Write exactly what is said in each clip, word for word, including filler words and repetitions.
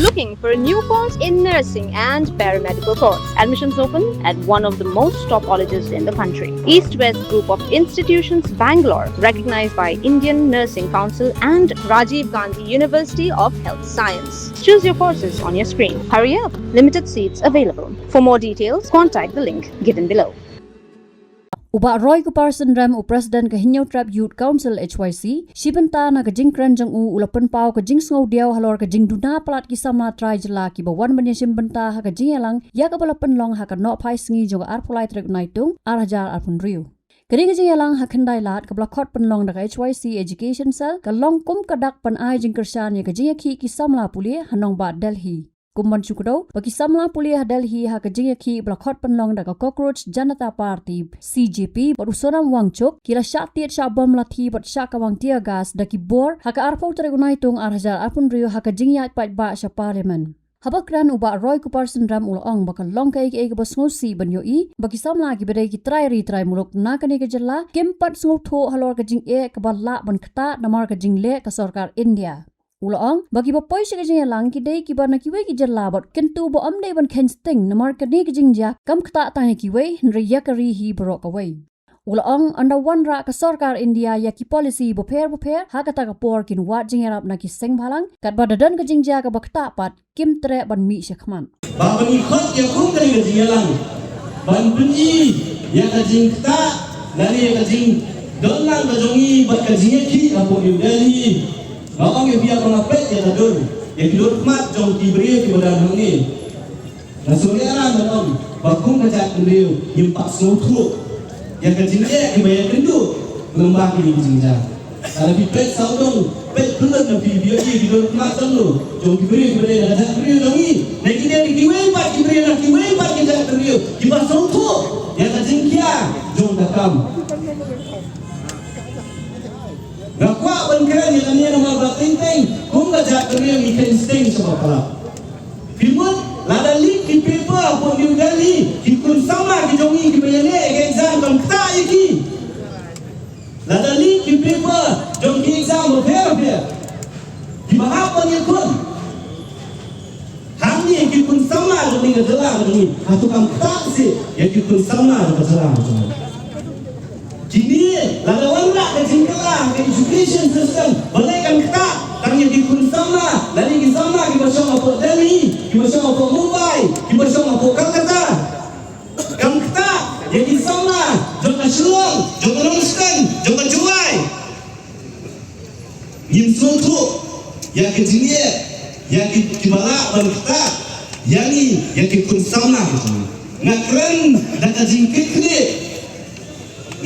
Looking for a new course in nursing and paramedical course? Admissions open at one of the most top colleges in the country. East West Group of Institutions, Bangalore, recognized by Indian Nursing Council and Rajiv Gandhi University of Health Science. Choose your courses on your screen. Hurry up, limited seats available. For more details, contact the link given below. U Bah Roy Kupar Synrem, u President ka Hynñiewtrep Youth Council, H Y C, shi bynta na ka jingkren jong u, u la pynpaw ka jingsngewdiaw halor ka jingduna palat ki samla trai jylla kiba wan ban ïashim bynta ha ka jingïalang ïa kaba la pynlong ha ka nohphai sngi jong ka arphew lai tarik u Naitung ar hajar arphew hynriew. Kane ka jingïalang ha Khyndailad kaba la khot pynlong da ka H Y C Education Cell ka long kum ka dak ban ai jingkyrshan ïa ka jingïakhih ki samla pule ha nongbah Delhi. Kum ban shu kdew ba ki samla pule ha Delhi ha ka jingïakhih ba la khot pynlong da ka Cockroach Janata Party, C J P, bad u Sonam Wangchuk, ki la shah tied shah bom lathi bad shah kawang tear gas da ki bor ha ka arphew tarik u Naitung ar hajar arphew hynriew ha ka jingïaid paidbah sha Parliament. Haba kren u Bah Roy Kupar Synrem u la ong ba ka long kaei kaei kaba sngewsih ban ïohi ba ki samla kiba dei ki trai ri trai muluk na kane ka jylla kim pat sngewthuh halor ka jingeh kaba lah ban ktah namar ka jingleh ka sorkar India. U la ong ba kiba poi sha ka jingïalang ki dei kiba na kiwei ki jylla bad kyntu ba ym dei ban kheiñ sting namar kane ka jingjia kam ktah tang ïa kiwei hynrei ïa ka ri hi baroh kawei. U la ong ynda wanrah ka sorkar India ïa ki policy bapher bapher ha kata ka por kin wad jingïarap na ki seng bhalang katba da don ka jingjia kaba ktah pat kim treh ban mih shakhmat. Ba ban ïa khot ïa kum kane ka jingïalang ban pyni ïa ka jingktah lane ïa ka jingdon lang ka jong ngi bad ka jingïakhih hapoh New Delhi. Nga ong ïa phi ïa ka nga peit ïa ka dur ïa ki dur khmat jong ki briew kiba don hangne. Nga sngewlehrain ban ong ba kum ka jaitbynriew ngim pat sngewthuh ïa ka jingeh kiba ïakynduh lyngba kine ki jingjia. Lada phi peit sawdong, peit pynlut na phi, phi ïohi ki dur khmat jong no, jong ki briew kiba dei na ka jaitbynriew jong ngi. Na ki dei na kiwei pat ki briew na kiwei pat ki jaitbynriew kiba sngewthuh ïa ka jingkhia jong ka kam. Nga kwah ban kren ïa kane namar ba teng teng kum ka jaitbynriew ngi kheiñ sting sha ba palat. Phi mut lada leak ki paper hapoh New Delhi, ki khun samla ki jong ngi kiba ïaleh ïa ka exam kam ktah ïa ki. Lada leak ki paper jong ki exam bapher bapher kiba hap ban ïakhun, hangne ki khun samla jong ngi ka jylla ka jong ngi, hato kam ktah seh ïa ki khun samla jong ka jylla ka jong ngi? Kine lada wanrah ka jingkylla ka education system, balei kan ktah tang ïa ki khun samla lane ki samla kiba shong hapoh Delhi, kiba shong hapoh Mumbai, kiba shong hapoh Kolkata? Kam ktah ïa ki samla jong ka Shillong, jong ka Nongstoiñ, jong ka Jowai. Ngim sngewthuh ïa ka jingeh ïa ki, kiba lah ban ktah ïa ngi, ïa ki khun samla ki jong ngi. Nga kren da ka jingkitkhlieh,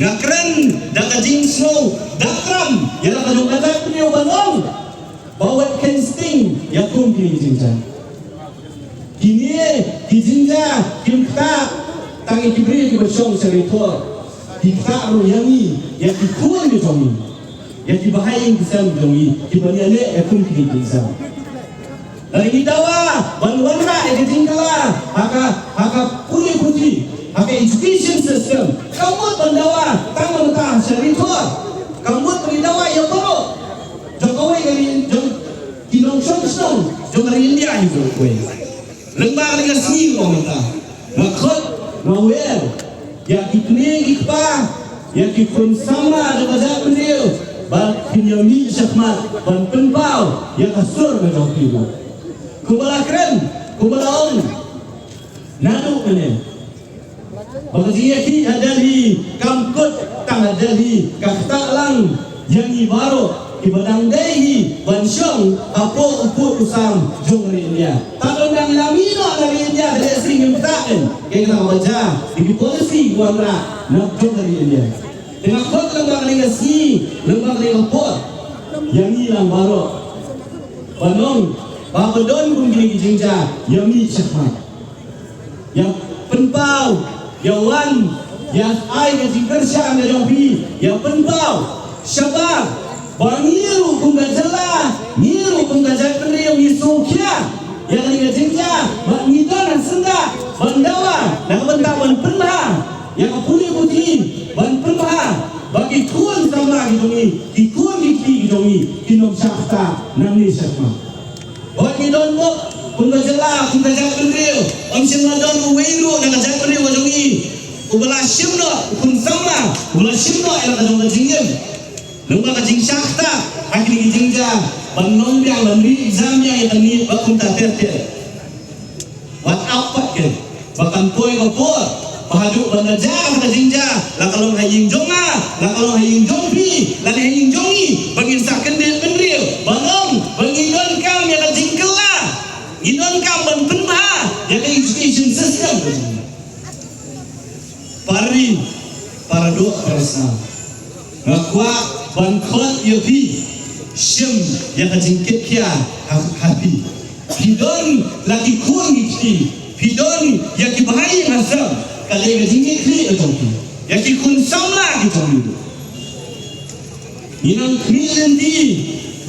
nga kren da ka jingsngew dakram ïa la ka jong ka jaitbynriew ban ong ba wat kheiñ sting ïa kum kine ki jingjia. Kine ki jingjia kim ktah tang ïa ki briew kiba shong sha Ri Thor, ki ktah ruh ïa ngi, ïa ki khun ki jong ngi, ïa ki bahaïing ki sem jong ngi kiba ngi ïaleh ïa kum kine ki jingjia. Lada ngi dawa ban wanrah ïa ka jingkylla ha ka, ha ka pule puthi, ha ka education system, kam mut ban dawa tang mynta sha Ri Thor, kam mut ban dawa ïa baroh jong kawei ka ri, jong ki nongshong shnong jong ka ri India hi baroh kawei. Lyngba kane ka sngi mynta nga khot, nga wer ïa ki kmie ki kpa, ïa ki khun samla jong ka jaitbynriew ba kin ïa mih shakhmat ban pynpaw ïa ka sur ka jong phi. Kumba la kren, kumba la ong naduh mynne ba ka jingïakhih ha Delhi kam kut tang ha Delhi, ka ktah lang ïa ngi baroh kiba dang dei hi ban shong hapoh u pud u sam jong ka ri India. Tang dang ïa ngi noh na ri India ka dei shisha ngim ktah. Kein kata kaba jia ïa ki policy wanrah na jong ka ri India. Te nga khot lyngba kane ka sngi, lyngba kane ka por ïa ngi lang baroh ban ong ba ka don kum kine ki jingjia ïa mih shakhmat. Ïa pynpaw, ïa wan, ïa ai ka jingkyrshan ka jong phi, ïa pynpaw shabar ba ngi ruh kum ka jylla, ngi ruh kum ka jaitbynriew ngi sngewkhia ïa kane ka jingjia, ba ngi don ha syndah ban dawa na ka bynta ban pynbha ïa ka pule puthi, ban pynbha ba ki khun samla ki jong ngi, ki khun ki kti ki jong ngi kin ym shah ktah nangne shakhmat. Hooid ngi don bok ka jylla, kum ka jaitbynriew, ym shym la don uwei ruh na ka jaitbynriew ka jong ngi uba la shim noh, u khun samla uba la shim noh ïa la ka jong ka jingim. Namar ka jingshah ktah ha kine ki jingjia ban long biang, ban re exam biang ïa kane bad kumta ter ter. Wat ap pat keiñ ba kan poi ka por ba haduh ban da jia kata ka jingjia, la ka long ha ïing jong nga, la ka long ha ïing jong phi, lane ha ïing jong ngi, ba ngin sa kyndit bynriew ban ong ba ngi donkam ïa ka jingkylla, ngi donkam ban pynbha ïa ka education system. Para ri, para doh, para snam, nga kwah ban khot ïa phi, shim ïa ka jingkitkhia ha, ha phi. Phi don la ki khun ki kti, phi don ïa ki bahaïing hasem, ka dei ka jingkitkhlieh ka jong phi ïa ki khun samla ki jong phi. Ngi nang khmih lynti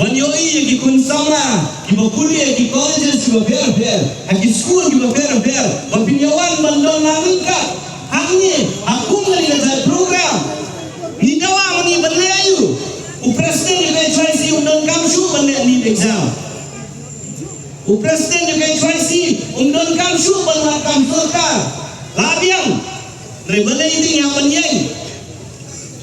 ban ïohi ïa ki khun samla kiba pule ha ki colleges kiba pher pher, ha ki skul kiba pher pher, ba phin ïa wan ban don na ryngkat hangne ha kum kane ka jait program. Ngi dawa ma ngi ban leh aïu? U president jong ka H Y C um donkam shuh ban leh NEET exam. U president jong ka H Y C um donkam shuh ban wad kam sorkar. La biang. Hynrei balei dei ngi hap ban ïeng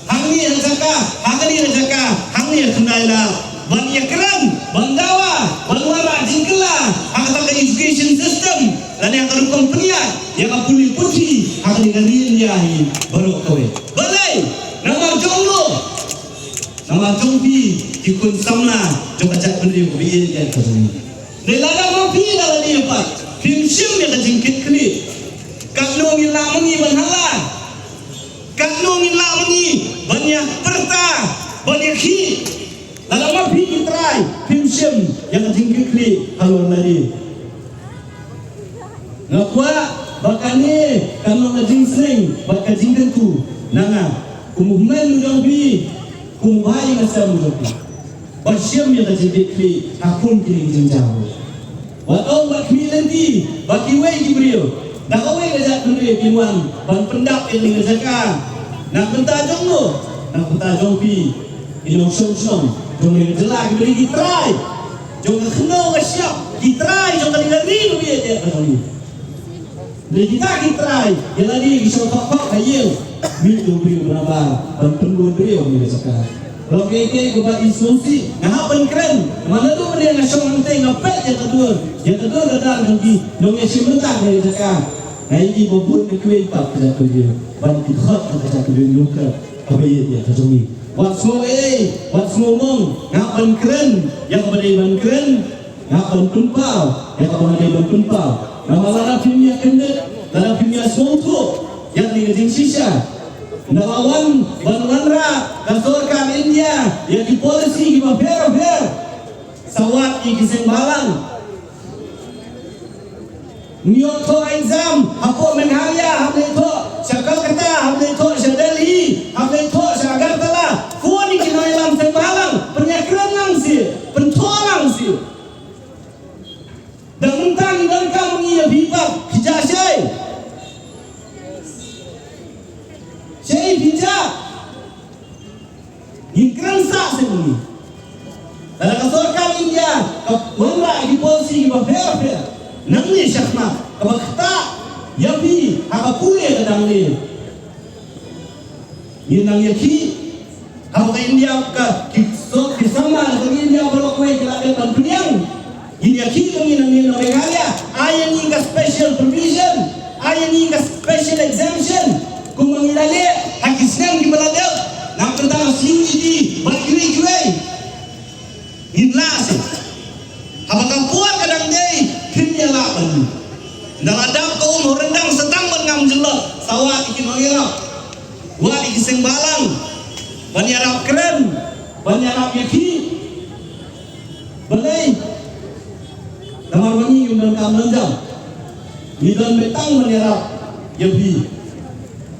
hangne ha jaka, ha kane ka jaka, hangne ha Khyndai Lad, ban ïakren, ban dawa, ban wanrah jingkylla ha kata ka education system, lane ha ka rukom pynïaid ïa ka pule puthi ha kane ka ri India hi baroh kawei? Balei? Namar jong no? Namar jong phi ki khun samla jong ka jaitbynriew kaba ïeit ïa ka jong ngi. Dei lada ma phi da lade pat phim shim ïa ka jingkitkhlieh, katno ngin lah ma ngi ban hala? Katno ngin lah ma ngi ban ïa pyrta, ban ïa khih? Lada ma phi ki trai phim shim ïa ka jingkitkhlieh halor lade. Nga kwah ba kane kan long ka jingsneng bad ka jingkyntu na nga kum u hynmen u jong phi, kum u bhai u sem u jong phi, ba shim ïa ka jingkitkhlieh ha kum kine ki jingjia. Wat ong, wat khmih lynti ba kiwei ki briew da kawei ka jaitbynriew kin wan ban pyndap ïa kane ka jaka. Na ka bynta jong no? Na ka bynta jong phi, ki nongshong shnong jong kane ka jylla, kiba dei ki trai jong ka khyndew ka shyiap, ki trai jong kane ka ri kaba ïeit ïa ka jong ngi. Dei kita ki trai ïa lade ki shong khop khop ha ïing, mih u briew ba nabar ban pynbun briew ha kane ka jaka. Lok kaei kaei kaba i sngewsih nga hap ban kren. Namar naduh mynne nga shong hangtei nga peit ïa ka dur, ïa ka dur ka dar jong ki nongïashim bynta ha kane ka jaka. Nga ïohi ba bun na kiwei pat ki da kyrkieh ban pynkhot ïa ka jaka ka jong ngi, kaba ïeit ïa ka jong ngi. Wat sngew ei, wat sngew mong, nga hap ban kren ïa kaba dei ban kren. Nga hap ban pynpaw ïa kaba nga dei ban pynpaw. Namar lada phim ïa kyndit, lada phim ïa sngewthuh ïa kane ka jingshisha, ynda la wan ban wanrah ka sorkar India ïa ki policy kiba pher bapher, sa wad ïa ki seng bhalang. Ngi ïoh thoh exam hapoh Meghalaya, hap leit thoh sha Kolkata, hap leit thoh sha Delhi, hap leit thoh sha Agartala. Phone ïa ki nongïalam seng bhalang, pynïakren lang seh, pynthoh lang seh. Dang mynta ngi donkam ngi ïa phi pat, phi jah shaei? Shaei phi jah? Ngi kren sah seh ngi. Lada ka sorkar India ka wanrah ki policy kiba pher pher, nangne shakhmat, kaba ktah ïa phi ha ka pule ka dang leh, ngin nang ïa ki Haba ka India ka ki so ki samla ka India baroh kawei ki la dep ban pdiang. Ngin ïa ki, ngin, ngin na Meghalaya ai ïa ngi ka special provision, ai ïa ngi ka special exemption, kumba ngi la leh ha ki snem kiba la dep na ka bynta ka C U E T bad kiwei kiwei. Ngin lah seh. Haba ka por ka dang dei, phim ïa lah ban. Ynda la dap ka um ha u ryndang sa tang ban ngam jyllop, sa wad ïa ki nongïarap, wad ïa ki seng bhalang ban ïarap kren, ban ïarap ïa ki. Balei? Namar ba ngi ngim donkam nonjam. Ngi don beit tang ban ïarap ïa phi.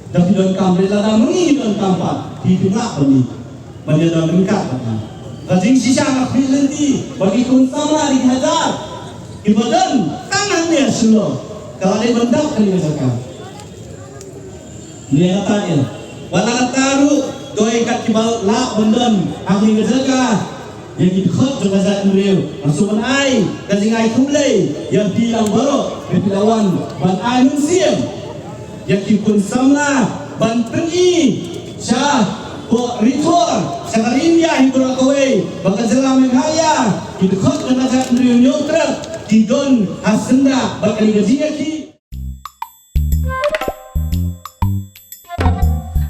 Da phi donkam, beit lada ma ngi ngi donkam pat, phi phim lah ban ïa, ban ïa don ryngkat bad ngi. Ka jingshisha nga khmih lynti ba ki khun samla ki hajar kiba don tang hangne ha Shillong, ka la dei ban dap kane ka jaka. Ngi ïa kata ïa, wat la kata ruh, dei kat kiba lah ban don ha kane ka jaka. Ïa ki dkhot jong ka jaitbynriew, nga sngewbha ban ai ka jingai khublei ïa phi lang baroh ba phi la wan ban ai mynsiem ïa ki khun samla ban pyni sha ka ri Thor, sha ka ri India hi baroh kawei, ba ka jylla Meghalaya, ki dkhot jong ka jaitbynriew Hynñiewtrep ki don ha syndah bad kane ka jingïakhih.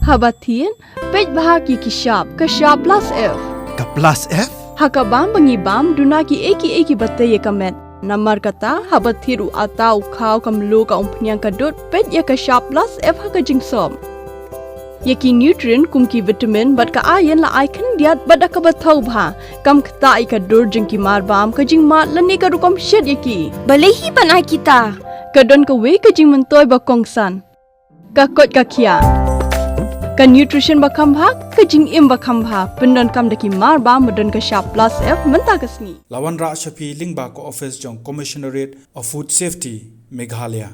Haba thied, peit bha ki ki shap, ka shap plus F. Ka plus F? Ha ka bam ba ngi bam, duna ki ei ki ei ki ba tei ïa ka met. Namar kata, haba thied u atta, u khaw, ka mluh, ka umphniang, ka dud, peit ïa ka shap plus F ha ka jingsop. Ïa ki nutrient kum ki vitamin bad ka iron la ai khyndiat bad da kaba thaw bha. Kam ktah ïa ka dur jong ki marbam, ka jingmad lane ka rukom shet ïa ki. Balei hi ban ai kita? Ka don kawei ka jingmyntoi ba kongsan. Ka koit ka khiah. Ka nutrition ba kham bha, ka jingim ba kham bha. Pyndonkam da ki marbam ba don ka shap plus F mynta ka sngi. La wanrah sha phi lyngba ka office jong Commissionerate of Food Safety, Meghalaya.